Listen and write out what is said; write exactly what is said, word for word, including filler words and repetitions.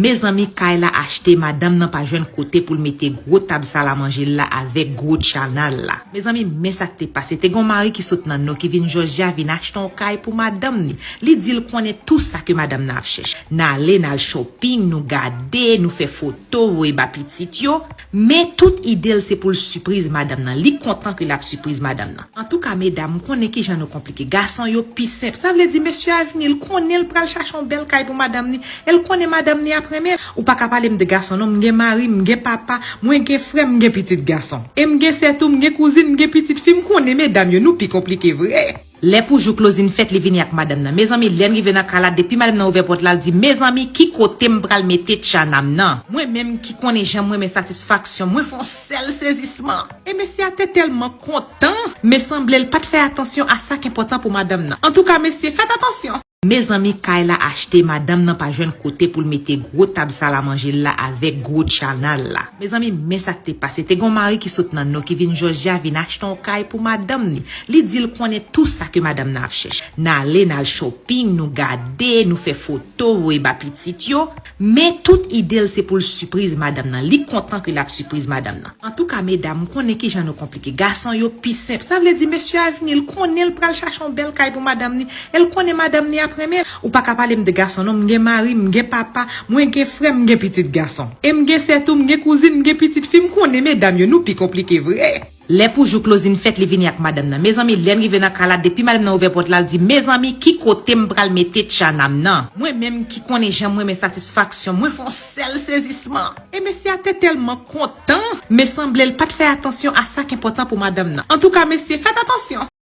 Mezanmi, kay la achte, madanm nan pa jwenn kote pou l mete gwo tab salamanje l la avèk gwo tchanal la. Mezanmi, men sa k te pase. Te gon mari ki sot nan Nò ki vin Jòjya, vin achte yon kay pou madanm ni. Li di l konnen tou sa ke madanm nan ap chèche. N ale, n al shopping, nou gade, nou fè foto, voye ba pitit yo. Men tout ide l se pou l sipriz madanm nan. Li kontan ke l ap sipriz madanm nan. Antouka, medam, m konnen kijan nou konplike. Gason yo pi senp. Sa vle di, mesye a vini, l konnen l pral chache yon bèl kay pou madanm ni. E l konnen madanm ni ap renmen l. Ou pa ka pale m de gason non, m gen mari, m gen papa, mwen gen frè, m gen pitit gason. E m gen sè tou, m gen kouzin, m gen pitit fi, m konnen medam yo, nou pi konplike vre. Lè pou jou closing fèt, li vini ak madanm nan. Mezanmi, lè n rive nan kay la, depi madanm nan ouvè pòt la, l di, mezanmi, ki kote m pral mete tchanam nan? Mwen menm ki konnen jan m renmen satisfaksyon, mwen fè yon sèl sezisman. E mesye a te tèlman kontan, men sanble l pa t fè atansyon a sa k enpòtan pou madanm nan. Antouka, mesye, fèt atansyon! Mezanmi, kay la achte, madanm nan pa jwenn kote pou l mete gwo tab salamanje l la avèk gwo tchanal la. Mezanmi, men sa k te pase. Te gon mari ki sot nan Nò ki vin Jòjya, vin achte yon kay pou madanm ni. Li di l konnen tou sa ke madanm nan ap chèche. N ale, n al shopping, nou gade, nou fè foto, voye ba pitit yo. Men tout ide l se pou l sipriz madanm nan. Li kontan ke l ap sipriz madanm nan. Antouka, medam, m konnen kijan nou konplike. Gason yo pi senp. Sa vle di, mesye a vini, l konnen l pral chache yon bèl kay pou madanm ni. E l konnen madanm ni ap renmen l. Ou pa ka pale m de gason non, m gen mari, m gen papa, mwen gen frè, m gen pitit gason. E m gen sè tou, m gen kouzin, m gen pitit fi, m konnen medam yo, nou pi konplike vre. Lè pou jou closing fèt, li vini ak madanm nan. Mezanmi, lè n rive nan kay la, depi madanm nan ouvè pòt la, l di, mezanmi, ki kote m pral mete tchanam nan? Mwen menm ki konnen jan m renmen satisfaksyon, mwen fè yon sèl sezisman. E mesye a te tèlman kontan, men sanble l pa t fè atansyon a sa k enpòtan pou madanm nan. Antouka, mesye, fèt atansyon!